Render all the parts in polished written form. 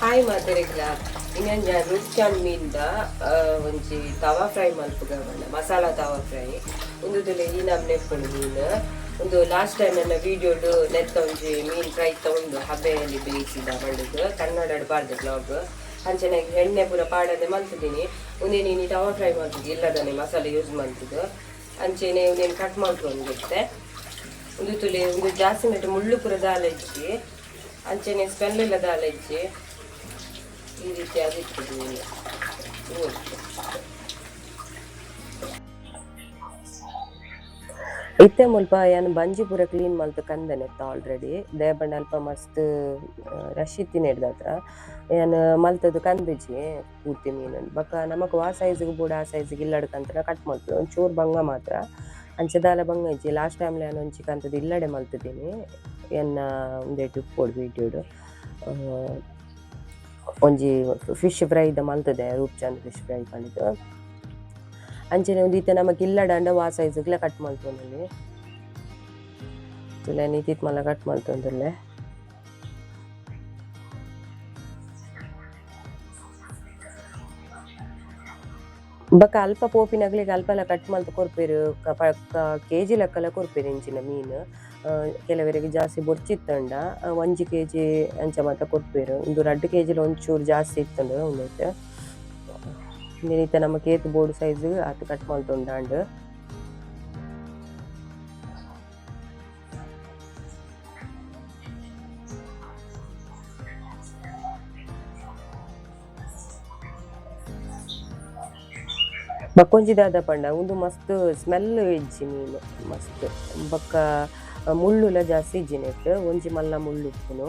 Hi ಮಾತೆರೆಗ್ಲ. ಇನ್ನೊಂಜ ರೂಪ್ಚಾಂದ್ ಮೀನ್ದ ಒಂಜಿ ತವಾ fry ಮಲ್ಪುಗ ಪಂಡ ಮಸಾಲಾ ತವಾ fry. ಉಂದುದುಲೆ ಈ ನಮ್ನೆ ಇಪ್ಪುಂಡು ಮೀನ್. ಉಂದು ಲಾಸ್ಟ್ ಟೈಮ್ ನನ್ನ ವೀಡಿಯೋಡು ನೆತ್ತ ಒಂಜಿ ಮೀನ್ ಫ್ರೈ ಉಂಡು, ಹಬೆಯಲ್ಲಿ ಬೇಯಿಸಿದ ಪಂಡುದು ಕನ್ನಡಡ್ ಪಾಡ್ದು ಬ್ಲಾಗ್. ಅಂಚನೆ ಎಣ್ಣೆ ಪೂರ ಪಾಡದೆ ಮಲ್ತಿದ್ದೀನಿ. ಉಂದೇನು ಇನಿ ತವಾ ಫ್ರೈ ಮಲ್ತುದು, ಇಲ್ಲದನೆ ಮಸಾಲೆ ಯೂಸ್ ಮಲ್ತುದು. ಅಂಚೆನೆ ಉಂದೇನು ಕಟ್ ಮಲ್ತೊಂದಿತ್ತೆ. ಉಂದು ತುಲೆ, ಉಂದು ಜಾಸ್ತಿ ನೆಟ್ ಮುಳ್ಳು ಪೂರ ದಾಲ ಇಜ್ಜಿ, ಅಂಚೆನೆ ಸ್ಮೆಲ್ ಇಲ್ಲ ದಾಲ ಇಜ್ಜಿ. ಈ ರೀತಿ ಅದಿರ್ತದೆ ಮೀನು. ಇತ್ತೆ ಮುಲ್ಪ ಯಾನ್ ಬಂಜಿ ಪೂರ ಕ್ಲೀನ್ ಮಲ್ತ್ ಕಂದನೆತ್ತ ಆಲ್ರೆಡಿ. ದೇಪಂಡ ಅಲ್ಪ ಮಸ್ತ್ ರಶ್ ಇತ್ತಿನೆಡ್ದಾತ್ರ ಯಾನ್ ಮಲ್ತದು ಕಂದಿಜಿ ಪೂರ್ತಿ ಮೀನನ್. ಬೊಕ್ಕ ನಮಕ್ ವಾ ಸೈಜ್ಗ್ ಬೋಡು ಆ ಸೈಜ್ಗ್ ಇಲ್ಲಡ್ ಕಂತನ ಕಟ್ ಮಲ್ಪುನು. ಒಂಚೂರು ಬಂಗ ಮಾತ್ರ, ಅಂಚ ದಾಲ ಬಂಗ ಇಜ್ಜಿ. ಲಾಸ್ಟ್ ಟೈಮ್ ಯಾನ್ ಒಂಜಿ ಕಂತದ ಇಲ್ಲಡೆ ಮಲ್ತಿದ್ದೀನಿ, ಎನ್ನ ಉಂದೆಟ್ ಉಪ್ಪೊಡು ವೀಡಿಯೋಡು. ಒಂಜಿ ಫಿಶ್ ಫ್ರೈ ದ ಮಲ್ತದೆ, ರೂಪ್ಚಂದ್ ಫಿಶ್ ಫ್ರೈ ಪಂಡುದು. ಅಂಚನೆ ಒಂದು ಇತ್ತೆ ನಮಕ್ ಇಲ್ಲಡಾಂಡ ವಾ ಸೈಜ್ಗ್ಲ ಕಟ್ ಮಲ್ತೊನೊಲಿ. ತುಲೆ ನೀತಿತ್ ಮಲ್ಲ ಕಟ್ ಮಲ್ತೊಂದುಲ್ಲೆ. ಬೊಕ ಅಲ್ಪ ಪೋಪಿನಗ್ಲಿಗ್ ಅಲ್ಪಲ ಕಟ್ ಮಲ್ತ್ ಕೊರ್ಪೆರ್. ಕೆಜಿ ಲೆಕ್ಕಲ ಕೊರ್ಪೆರ್ ಇಂಚಿನ ಮೀನ್. ಕೆಲವರಿಗೆ ಜಾಸ್ತಿ ಬೊರ್ಚಿತ್ತಂಡ 1 ಕೆಜಿ ಅಂಚ ಮಾತ ಕೊರ್ಪೆರ್. ಉಂದು 2 ಕೆಜಿಲ ಒಂಚೂರು ಜಾಸ್ತಿ ಇತ್ತುಂಡು ಉಂದೆಟ್. ಇತ್ತೆ ನಮಕ್ ಏತ್ ಬೋಡು ಸೈಜ್ ಆತ್ ಕಟ್ ಮಲ್ತೊಂಡಾಂಡ್. ಬಕ್ಕೊಂಜಿ ದಾದ ಪಂಡ ಉಂದು ಮಸ್ತ್ ಸ್ಮೆಲ್ ಇಜ್ಜಿ ಮೀನ್ ಮಸ್ತ್. ಬೊಕ್ಕ ಮುಳ್ಳುಲ ಜಾಸ್ತಿ ಇಜ್ಜಿ ನೆಟ್. ಒಂಜಿ ಮಲ್ಲ ಮುಳ್ಳು ಉಪ್ಪುನು,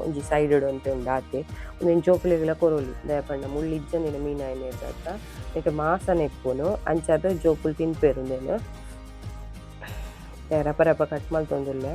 ಒಂಜಿ ಸೈಡ್ ಒಂತೆ ಉಂಡು ಆತೆ. ಉಂದೆನ್ ಜೋಕುಲೆಗ್ಲ ಕೊರೊಲಿ, ದಾಯೆ ಪಂಡ ಮುಳ್ಳು ಇಜ್ಜಂದಿನ ಮೀನ್ ಆಯಿನೆಡ್ದಾತ್ರ. ನೆಟ್ ಮಾಸನೆ ಇಪ್ಪುನು, ಅಂಚಾದ್ ಜೋಕುಲು ತಿನ್ಪೆರ್ ಉಂದೆನ್. ರಪ ರಪ ಕಟ್ ಮಲ್ತೊಂದುಲ್ಲೆ.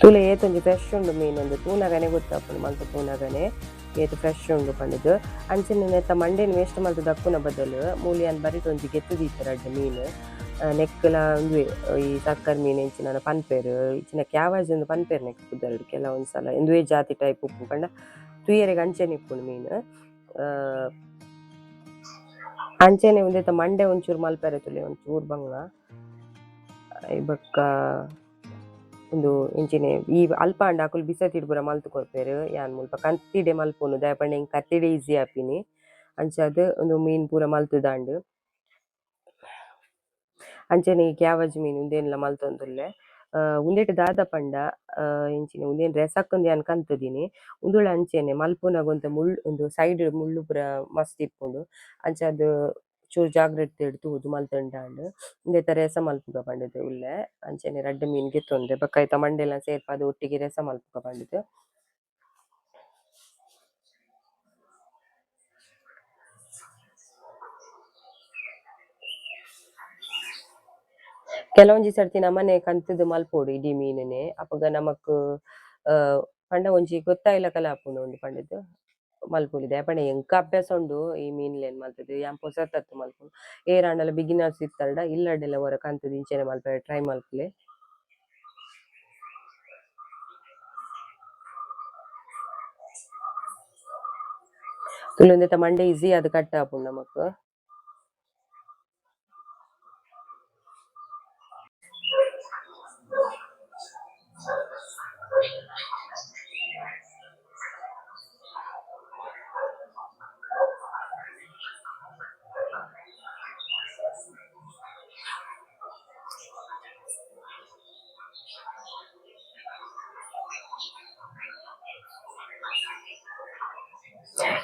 ತೂಲೆ ಏತೊಂಜಿ ಫ್ರೆಶ್ ಉಂಡು ಮೀನ್ ಉಂದು. ತೂನಗನೆ ಗೊತ್ತಾಪುಂಡು, ಮಲ್ತ್ ತೂನಗನೆ ಏತ್ ಫ್ರೆಶ್ ಉಂಡು ಪಂಡುದು. ಅಂಚನೆ ನೆತ್ತ ಮಂಡೆನ್ ವೇಸ್ಟ್ ಮಲ್ತ್ ದಕ್ಕುನ ಬದಲು ಮೂಲು ಯಾನ್ ಬರಿಟ್ ಒಂಜಿ ಗೆತ್ತ್ ದೀತೆ ರಡ್ಡ್ ಮೀನ್. ನೆಕ್ಕ್ಲ ಉಂದುವೆ ಈ ಸಕ್ಕರ್ ಮೀನ್ ಎಂಚಿನ ಪನ್ಪೆರ್, ಇಚ್ಚಿನ ಕ್ಯಾವಾಜ್ ಇಂದ್ ಪನ್ಪೆರ್ ನೆಕ್ ಪುದರ್ಡ್. ಕೆಲವೊಂದು ಸಲ ಇಂದುವೆ ಜಾತಿ ಟೈಪ್ ಉಪ್ಪು ಪಂಡ ತೂಯೆರೆಗ್ ಅಂಚನೆ ಇಪ್ಪುಂಡು ಮೀನ್. ಅಂಚನೆ ಉಂದೆತ ಮಂಡೆ ಒಂಚೂರು ಮಲ್ಪೆರೆ ತೂಲೆ, ಒಂಚೂರು ಬಂಗ. ಬೊಕ್ಕ ಉಂದು ಇಂಚಿನೆ ಈ ಅಲ್ಪ ಆಂಡ ಅಕುಲು ಬಿಸತಿಡ್ ಪೂರ ಮಲ್ತ್ ಕೊರ್ಪೆರ್. ಯಾನ್ ಮುಲ್ಪ ಕತ್ತಿಡೆ ಮಲ್ಪುನು, ದಾಯೆ ಪಂಡ ಎಂಕ್ ಕತ್ತಿಡೆ ಈಸಿ ಆಪಿನಿ. ಅಂಚಾದ್ ಉಂದು ಮೀನ್ ಪೂರ ಮಲ್ತುದಾಂಡ್. ಅಂಚನೆ ಈ ಕ್ಯಾವಜ್ ಮೀನ್ ಉಂದೆನ್ಲ ಮಲ್ತೊಂದುಲ್ಲೆ. ಉಂದೆಟ್ ದಾದ ಪಂಡ ಇಂಚಿನ ಉಂದೆನ್ ರೆಸಕ್ ಇಂದ್ ಯಾನ್ ಕಂತುದಿನಿ. ಉಂದುಳ ಅಂಚೆನೆ ಮಲ್ಪುನಗ ಒಂತೆ ಮುಳ್ಳು, ಉಂದು ಸೈಡ್ ಮುಳ್ಳು ಪೂರ ಮಸ್ತ್ ಇಪ್ಪುಂಡು. ಅಂಚಾದ್ ಚೂರು ಜಾಗ್ರತೆಡ್ ತೂದು ಮಲ್ತುಂಡಾಂಡ್. ಉಂದೆತ ರೆಸ ಮಲ್ಪುಗ ಪಂಡುದು ಉಲ್ಲೆ. ಅಂಚನೆ ರಡ್ಡ್ ಮೀನ್ ಗೆತೊಂದೆ. ಬೊಕ್ಕ ಐತ ಮಂಡೆಲ ಸೇರ್ಪಾದ್ ಒಟ್ಟಿಗೆ ರೆಸ ಮಲ್ಪುಗ ಪಂಡುದು. ಕೆಲವೊಂಜಿ ಸರ್ತಿ ನಮನೆ ಕಂತುದು ಮಲ್ಪೊಡು ಇಡೀ ಮೀನುನೆ. ಅಪಗ ನಮಕ್ ಪಂಡ ಒಂಜಿ ಗೊತ್ತಾಯಿಲಕಲ ಆಪುಂಡು ಉಂದು ಪಂಡುದು ಮಲ್ಪೊಲಿ. ದಾಯೆ ಪಂಡ ಎಂಕ್ ಅಭ್ಯಾಸ ಉಂಡು ಈ ಮೀನ್ಲೆನ್ ಮಲ್ತುದು. ಯಾನ್ ಪೊಸತತ್ತ್ ಮಲ್ಪುನು. ಏರಾಂಡಲ ಬಿಗಿನರ್ಸ್ ಇತ್ತರ್ಡ ಇಲ್ಲಡೆಲ ಒರ ಕಂತುದು ಇಂಚನೆ ಮಲ್ಪೆರೆ ಟ್ರೈ ಮಲ್ಪುಲೆ. ತೂಲೆ ಉಂದೆತ ಮಂಡೆ ಈಸಿ ಆದ್ ಕಟ್ ಆಪುಂಡು ನಮಕ್.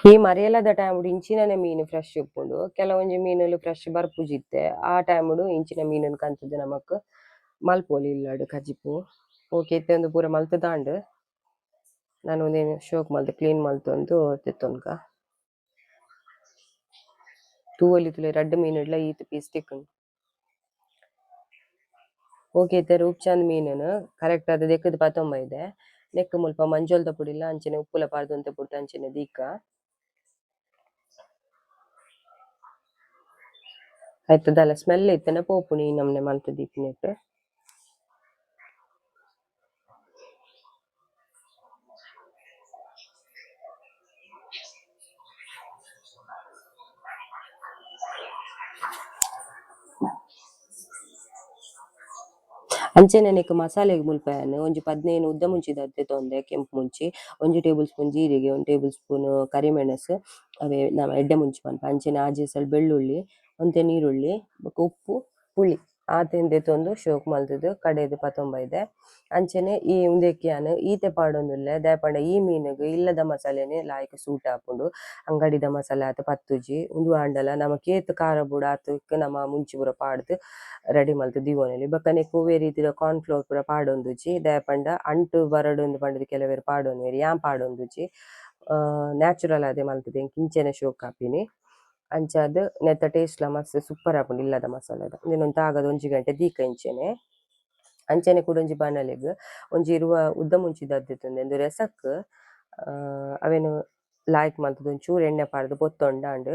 ಈ ಮರಿಯಲದ ಟೈಮ್ ಇಂಚಿನನೆ ಮೀನ್ ಫ್ರೆಶ್ ಉಪ್ಪುಂಡು. ಕೆಲವೊಂಜಿ ಮೀನುಲು ಫ್ರೆಶ್ ಬರ್ಪುಜಿ ಇತ್ತೆ. ಆ ಟೈಮ್ ಇಂಚಿನ ಮೀನುನ್ ಕಂತುದು ನಮಕ್ ಮಲ್ಪೊಲಿ ಇಲ್ಲಡ್ ಕಜಿಪು. ಓಕೆ, ಇತ್ತೆ ಉಂದು ಪೂರ ಮಲ್ತುದಾಂಡ್. ನಾನು ಉಂದೆನ್ ಶೋಕ್ ಮಲ್ತ್ ಕ್ಲೀನ್ ಮಲ್ತೊಂದು ದೆತ್ತೊನ್ಗ. ತೂವೊಲಿ ತೂಲೆ ರಡ್ಡ್ ಮೀನುಡ್ಲ ಈತ್ ಪೀಸ್ ತಿಕ್ಕುಂಡು. ಓಕೆ ಇತ್ತೆ ರೂಪ್ಚಂದ್ ಮೀನುನು ಕರೆಕ್ಟ್ ಆದ್ ದೆಕ್ಕುದು ಪತೊಂಬೈದೆ. ನೆಕ್ಕ್ ಮುಲ್ಪ ಮಂಜೊಲ್ದ ಪೊಡಿಲ ಅಂಚನೆ ಉಪ್ಪುಲ ಪಾಡ್ದ್ ಒಂತೆ ಪೊರ್ತು ಅಂಚನೆ ದೀಕ. ಐತ ದಾಲ ಸ್ಮೆಲ್ ಇತ್ತ್ಂಡ ಪೋಪುಂಡು ಈ ನಮೂನೆ ಮಲ್ತ್ ದೀಪಿನೆಟ್. ಅಂಚನೆ ನೆಕ್ಕ್ ಮಸಾಲೆಗ್ ಮುಲ್ಪ ಯಾನ್ ಒಂಜಿ 15 ಉದ್ದ ಮುಂಚಿದ ದೆತೊಂದೆ ಕೆಂಪು ಮುಂಚಿ, ಒಂಜಿ ಟೇಬಲ್ ಸ್ಪೂನ್ ಜೀರಿಗೆ, ಒಂಜಿ ಟೇಬಲ್ ಸ್ಪೂನ್ ಕರಿಮೆಣಸು, ಅವೇ ನಮ ಎಡ್ಡೆ ಮುಂಚಿ ಪನ್ಪ, ಅಂಚನೆ ಆಜಿ ಎಸಲ್ ಬೆಳ್ಳುಳ್ಳಿ, ಒಂತೆ ನೀರುಳ್ಳಿ, ಬೊಕ ಉಪ್ಪು, ಪುಳಿ ಆತೆನ್ ದೆತೊಂದು ಶೋಕ್ ಮಲ್ತುದು ಕಡೆದ್ ಪತೊಂಬೈದೆ. ಅಂಚನೆ ಈ ಉಂದೆಕ್ ಯಾನ್ ಈತೆ ಪಾಡೊಂದುಲ್ಲೆ ದಾಯೆ ಪಂಡ ಈ ಮೀನುಗ್ ಇಲ್ಲದ ಮಸಾಲೆನೆ ಲಾಯ್ಕ್ ಸೂಟ್ ಆಪುಂಡು. ಅಂಗಡಿದ ಮಸಾಲೆ ಆತ್ ಪತ್ತುಜಿ. ಉಂದು ಆಂಡಲ ನಮಕ್ ಏತ್ ಖಾರ ಬೋಡು ಆತ್ ನಮ ಮುಂಚಿ ಪೂರ ಪಾಡ್ದ್ ರೆಡಿ ಮಲ್ತ್ ದೀವೊನೊಲಿ. ಬೊಕ ನೆಕ್ಕ್ ಒವ್ವೆ ರೀತಿದ ಕಾರ್ನ್ ಫ್ಲೋರ್ ಪೂರ ಪಾಡೊಂದುಜಿ. ದಾಯೆ ಪಂಡ ಅಂಟು ಬರೊಡುಂದು ಪಂಡುದು ಕೆಲವೆರ್ ಪಾಡೊನ್ವೆರ್ ಯಾನ್ ಪಾಡೊಂದುಜಿ. ನ್ಯಾಚುರಲ್ ಆದೆ ಮಲ್ತುದು ಎಂಕ್ ಇಂಚನೆ ಶೋಕ್ ಆಪಿನಿ. ಅಂಚಾದ್ ನೆತ್ತ ಟೇಸ್ಟ್ ಲ ಮಸ್ತ್ ಸೂಪರ್ ಆಪುಂಡು ಇಲ್ಲದ ಮಸಾಲೆದ. ಉಂದೆನ್ ಒಂತೆ ತಾಗದ್ ಒಂಜಿ ಗಂಟೆ ದೀಕ ಇಂಚೆನೆ. ಅಂಚನೆ ಕುಡೊಂಜಿ ಬಾಣಲೆಗ್ ಒಂಜಿ 20 ಉದ್ದ ಮುಂಚಿದ ದೆತ್ತೊಂದೆ ಉಂದು ರೆಸಕ್ ಅವೆನ್ ಲಾಯ್ಕ್ ಮಲ್ತುದು ಒಂಚೂರು ಎಣ್ಣೆ ಪಾಡ್ದ್ ಪೊತ್ತೊಂಡಾಂಡ್.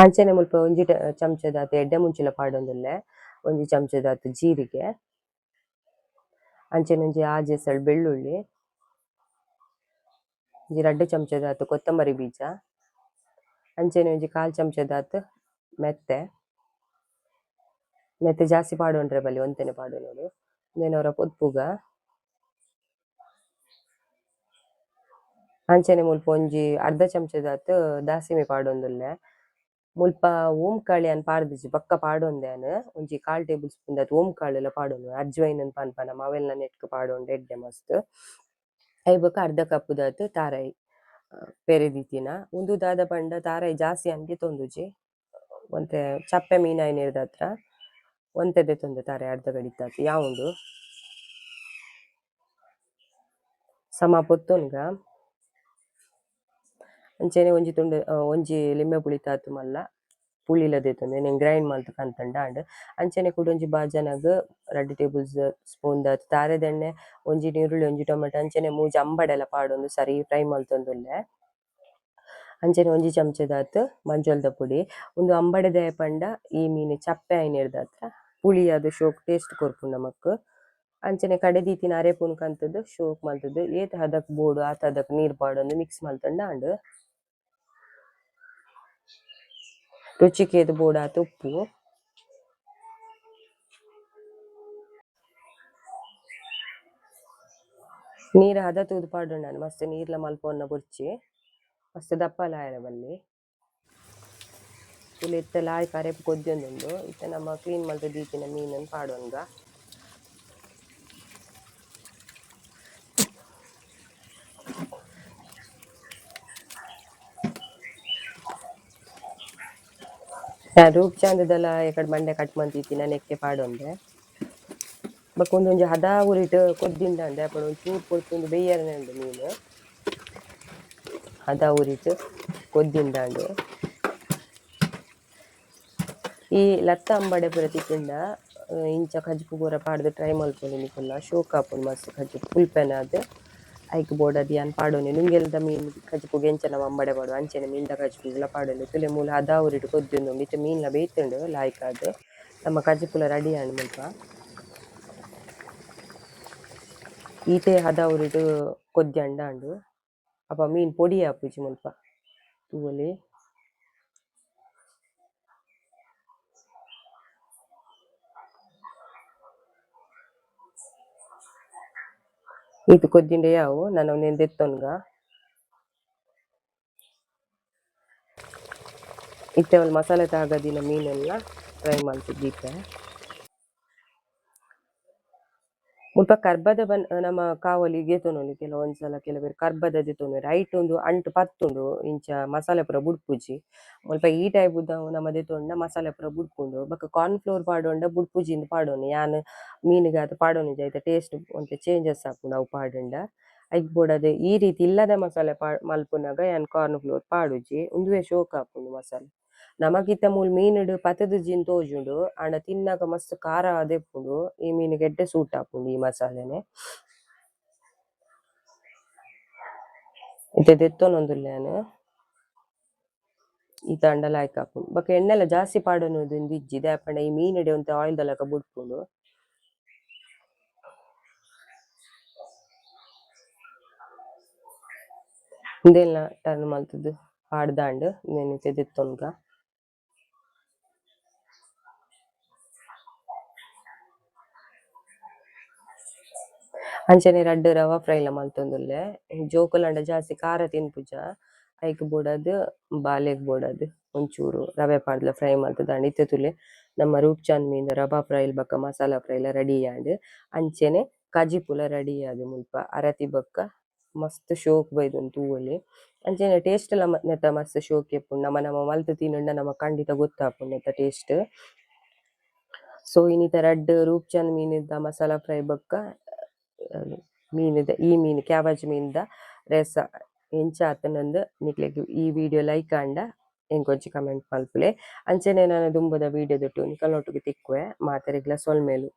ಅಂಚನೆ ಮುಲ್ಪ ಒಂಜಿ ಚಮಚದಾತ್ ಎಡ್ಡೆ ಮುಂಚಿಲ ಪಾಡೊಂದುಲ್ಲೆ, ಒಂಜಿ ಚಮಚದಾತ್ ಜೀರಿಗೆ, ಅಂಚನೆ ಒಂಜಿ ಆಜಿ ಎಸಳ್ ಬೆಳ್ಳುಳ್ಳಿ, ಒಂಜಿ ರಡ್ಡ್ ಚಮಚದಾತ್ ಕೊತ್ತಂಬರಿ ಬೀಜ, ಅಂಚನೆ ಒಂಜಿ ಕಾಲ್ ಚಮಚದಾತ್ ಮೆತ್ತೆ. ಮೆತ್ತೆ ಜಾಸ್ತಿ ಪಾಡೊಂಡ್ರೆ ಬಲ್ಲಿ ಒಂತೆನೆ ಪಾಡೊನೊಡು. ಉಂದೆನ್ ಒರ ಪೊದ್ಪುಗ. ಅಂಚನೆ ಮುಲ್ಪ ಒಂಜಿ ಅರ್ಧ ಚಮಚದಾತ್ ದಾಸಿಮಿ ಪಾಡೊಂದುಲ್ಲೆ. ಮುಲ್ಪ ಓಂಕಾಳು ಯಾನ್ ಪಾಡ್ದಿಜಿ ಬೊಕ್ಕ ಪಾಡೊಂದೆ ಯಾನ್ ಒಂಜಿ ಕಾಲ್ ಟೇಬಲ್ ಸ್ಪೂನ್ ದಾತ್ ಓಂಕಾಳುಲ ಪಾಡೊಂದು ಅಜ್ವೈನ್ ಅಂದ್ ಪನ್ಪ ನಮ ಅವೆಲ್ಲ ನೆಟ್ಕ್ ಪಾಡೊಂಡೆ ಎಡ್ಡೆ ಮಸ್ತ್. ಐಕ್ ಬೊಕ್ಕ ಅರ್ಧ ಕಪ್ ದಾತ್ ತಾರಾಯಿ ಪೆರೆದಿತ್ತಿನ. ಉಂದು ದಾದ ಪಂಡ ತಾರಾಯಿ ಜಾಸ್ತಿ ಯಾನ್ ದೆತೊಂದುಜಿ. ಒಂತೆ ಚಪ್ಪೆ ಮೀನ್ ಆಯಿನೆರ್ದಾತ್ರ ಒಂತೆ ದೆತೊಂದೆ ತಾರಾಯಿ ಅರ್ಧ ಗಡಿತಾತ್ ಯಾವುಂಡು. ಸಮ ಪೊತ್ತೊನ್ಗ. ಅಂಚನೆ ಒಂಜಿ ತುಂಡು ಒಂಜಿ ಲಿಂಬೆ ಪುಳಿತಾತ್ ಮಲ್ಲ ಪುಳಿಲ ದೆತೊಂದೆ ನೆನ್ ಗ್ರೈಂಡ್ ಮಲ್ತ್ ಕಂತಂಡ ಆಂಡ್. ಅಂಚನೆ ಕುಡೊಂಜಿ ಬಾಜನಗ್ ರಡ್ಡ್ ಟೇಬಲ್ ಸ್ಪೂನ್ ದಾತ್ ತಾರೆದೆಣ್ಣೆ, ಒಂಜಿ ನೀರುಳ್ಳಿ, ಒಂಜಿ ಟೊಮೆಟೊ ಅಂಚನೆ ಮೂಜಿ ಅಂಬಡೆಲ ಪಾಡೊಂದು ಸರಿ ಫ್ರೈ ಮಲ್ತೊಂದುಲ್ಲೆ. ಅಂಚನೆ ಒಂಜಿ ಚಮಚದಾತ್ ಮಂಜೊಲ್ದ ಪೊಡಿ. ಉಂದು ಅಂಬಡೆ ದಾಯೆ ಪಂಡ ಈ ಮೀನ್ ಚಪ್ಪೆ ಆಯಿನೆರ್ದಾತ್ರ ಪುಳಿ ಆದ್ ಶೋಕ್ ಟೇಸ್ಟ್ ಕೊರ್ಪುಂಡು ನಮಕ್. ಅಂಚನೆ ಕಡೆ ದೀತಿನ ಅರೆಪುನು ಕಂತುದು ಶೋಕ್ ಮಲ್ತುದು ಏತ್ ಹದಕ್ ಬೋಡು ಆತ್ ಹದಕ್ ನೀರ್ ಪಾಡೊಂದು ಮಿಕ್ಸ್ ಮಲ್ತುಂಡ ಆಂಡ್. ರುಚಿಕ್ ಏತ್ ಬೋಡಾತ್ ಉಪ್ಪು. ನೀರ್ ಹದ ತೂದು ಪಾಡೊಂಡಾಂಡ್ ಮಸ್ತ್ ನೀರ್ಲ ಮಲ್ಪೊನ್ನ ಬೊರ್ಚಿ. ಮಸ್ತ್ ದಪ್ಪಲ ಆಯೆರೆ ಬಲ್ಲಿ. ತೂಲೆ ಇತ್ತೆ ಲಾಯ್ಕ್ ಅರೆಪು ಕೊದ್ಯೊಂದುಂಡು. ಇತ್ತೆ ನಮ ಕ್ಲೀನ್ ಮಲ್ತ್ ದೀತಿನ ಮೀನುನ್ ಪಾಡೊನ್ಗ. ಯಾನ್ ರೂಪ್ಚಂದದಲ ಎಕಡ್ ಮಂಡೆ ಕಟ್ ಮಂತಿತ್ತಿನ ನೆಕ್ಕೆ ಪಾಡೊಂದೆ. ಬೊಕ ಉಂದೊಂಜಿ ಹದ ಉರಿಟ್ ಕೊದ್ದಿಂಡಾಂಡ್ ಅಪುಂಡು ಒಂಚೂರು ಪೊರ್ತು ಉಂದು ಬೇಯರನೆ ಉಂಡು ಮೀನು. ಹದ ಉರಿಟ್ ಕೊದ್ದಿಂಡಾಂಡ್. ಈ ಲತ್ತ ಅಂಬಡೆ ಪೂರ ತಿಕ್ಕ್ಂಡ ಇಂಚ ಕಜಿಪು ಪೂರ ಪಾಡ್ದ್ ಟ್ರೈ ಮಲ್ಪೊಲಿ ನಿಕುಲ್ಲ ಶೋಕ್ ಆಪುಂಡು ಮಸ್ತ್ ಕಜಿಪು ಪುಲ್ಪೆನಾದ್. ಐಕ್ ಬೋಡಾದ್ ಯಾನ್ ಪಾಡೊಂಡೆ ನುಂಗೆಲ್ದ ಮೀನ್ ಕಜಿಪುಗ್ ಎಂಚ ನಮ ಅಂಬಡೆ ಪಾಡುವ ಅಂಚನೆ ಮೀನ್ದ ಕಜಿಪುಗ್ಲ ಪಾಡೊಲಿ. ತೂಲೆ ಮೂಲು ಹದ ಉರಿಟ್ ಕೊದ್ಯೊಂದುಂಡು ಇತ್ತೆ ಮೀನ್ಲ ಬೇಯ್ತುಂಡು ಲಾಯ್ಕಾದ್. ನಮ್ಮ ಕಜಿಪುಲ ರೆಡಿ ಆಂಡ್ ಮುಲ್ಪ. ಈತೆ ಹದ ಉರಿಟ್ ಕೊದ್ಯಂಡ ಆಂಡ್. ಅಪ ಮೀನ್ ಪೊಡಿ ಆಪುಜಿ ಮುಲ್ಪ ತೂವೊಲಿ. ಈತ್ ಕೊದ್ದಿಂಡ ಯಾವು ನನ ಉಂದೆನ್ ದೆತ್ತೊನ್ಗ. ಇತ್ತೆ ಅವ್ಲು ಮಸಾಲೆ ತಾಗದಿನ ಮೀನೆಲ್ಲ ಫ್ರೈ ಮಲ್ತ್ ದೀಪೆ. ಮುಲ್ಪ ಕರ್ಬದ ಬನ್ ನಮ ಕಾವಲಿ ಗೆತೊನೊಲಿ ಕೆಲವೊಂದ್ಸಲ ಕೆಲವೆರ್ ಕರ್ಬದ ದೆತೊನುವೆರ್ ಐಟ್ ಉಂದು ಅಂಟು ಪತ್ತುಂಡು ಇಂಚ ಮಸಾಲೆ ಪೂರ ಬುಡ್ಪುಜಿ. ಮುಲ್ಪ ಈ ಟೈಪ್ ದ ನಮ ದೆತೊಂಡ ಮಸಾಲೆ ಪೂರ ಬುಡ್ಪುಂಡು. ಬೊಕ ಕಾರ್ನ್ ಫ್ಲೋರ್ ಪಾಡೊಂಡ ಬುಡ್ಪುಜಿ ಇಂದ್ ಪಾಡೊನು ಯಾನ್ ಮೀನುಗಾದ್ ಪಾಡೊನುಜಿ ಐತ ಟೇಸ್ಟ್ ಒಂತೆ ಚೇಂಜಸ್ ಆಪುಂಡು ಅವು ಪಾಡುಂಡ. ಐಕ್ ಬೋಡಾದ್ ಈ ರೀತಿ ಇಲ್ಲದ ಮಸಾಲೆ ಮಲ್ಪುನಗ ಯಾನ್ ಕಾರ್ನ್ ಫ್ಲೋರ್ ಪಾಡುಜಿ. ಉಂದುವೇ ಶೋಕ್ ಆಪುಂಡು ಮಸಾಲೆ. ನಮಕ್ ಇತ್ತೆ ಮೂಲು ಮೀನುಡು ಪತುದುಜಿಂದ್ ತೋಜುಂಡು ಆಂಡ ತಿನ್ನಗ ಮಸ್ತ್ ಖಾರ ಆದಿಪ್ಪುಂಡು ಈ ಮೀನುಗ್ ಎಡ್ಡೆ ಸೂಟ್ ಆಪುಂಡು ಈ ಮಸಾಲೆನೆ. ಇತ್ತೆ ದೆತ್ತೊನೊಂದುಲ್ಲೆ ಯಾನ್. ಈತ್ ಆಂಡ ಲಾಯ್ಕ್ ಆಪುಂಡು. ಬೊಕ ಎಣ್ಣೆಲ ಜಾಸ್ತಿ ಪಾಡೊನೊಂದು ಇಜ್ಜಿ ದಾಯೆ ಪಂಡ ಈ ಮೀನುಡೆ ಒಂತೆ ಆಯಿಲ್ ದ ಲೆಕ ಬುಡ್ಪುಂಡು. ಉಂದೆನ್ಲ ಟರ್ನ್ ಮಲ್ತುದು ಪಾಡ್ದಾಂಡ್ ಉಂದೆನ್ ಇತ್ತೆ ದೆತ್ತೊನ್ಗ. ಅಂಚನೆ ರಡ್ಡ್ ರವಾ ಫ್ರೈ ಲ ಮಲ್ತೊಂದುಲ್ಲೆ. ಜೋಕುಲಾಂಡ ಜಾಸ್ತಿ ಖಾರ ತಿನ್ಪುಜ ಐಕ್ ಬೋಡಾದ್ ಬಾಲೆಗ್ ಬೋಡಾದ್ ಒಂಚೂರು ರವೆ ಪಾಡ್ದ್ಲ ಫ್ರೈ ಮಲ್ತುದಾಂಡ್. ಇತ್ತೆ ತೂಲೆ ನಮ್ಮ ರೂಪ್ಚಾಂದ್ ಮೀನ್ ರವಾ ಫ್ರೈ ಬೊಕ ಮಸಾಲ ಫ್ರೈ ಲ ರೆಡಿ ಆಂಡ್. ಅಂಚನೆ ಕಜಿಪುಲ ರೆಡಿ ಆದ್ ಮುಲ್ಪ ಅರತಿ ಬೊಕ್ಕ ಮಸ್ತ್ ಶೋಕ್ ಬೈದುಂಡು ತೂವೊಲಿ. ಅಂಚನೆ ಟೇಸ್ಟ್ ಲ ನೆತ್ತ ಮಸ್ತ್ ಶೋಕ್ ಇಪ್ಪುಂಡು. ನಮ ನಮ ಮಲ್ತ್ ತಿನ್ನುಂಡ ನಮ ಖಂಡಿತ ಗೊತ್ತಾಪುಂಡು ನೆತ್ತ ಟೇಸ್ಟ್. ಸೊ ಇನಿತ ರಡ್ಡ್ ರೂಪ್ಚಂದ್ ಮೀನುದ ಮಸಾಲ ಫ್ರೈ ಬೊಕ್ಕ ಮೀನುದ ಈ ಮೀನು ಕ್ಯಾಬೇಜ್ ಮೀನ್ದ ರೆಸ ಎಂಚ ಆತುಂಡುಂದು ನಿಕ್ಲೆಗ್ ಈ ವಿಡಿಯೋ ಲೈಕ್ ಆಂಡ ಎಂಕೊಂಚಿ ಕಮೆಂಟ್ ಮಲ್ಪುಲೆ. ಅಂಚನೆ ನನ ದುಂಬುದ ವಿಡಿಯೋ ದೊಟ್ಟು ನಿಕಲ್ನೊಟ್ಟುಗು ತಿಕ್ಕುವೆ. ಮಾತೆರೆಗ್ಲ ಸೊಲ್ಮೆಲು.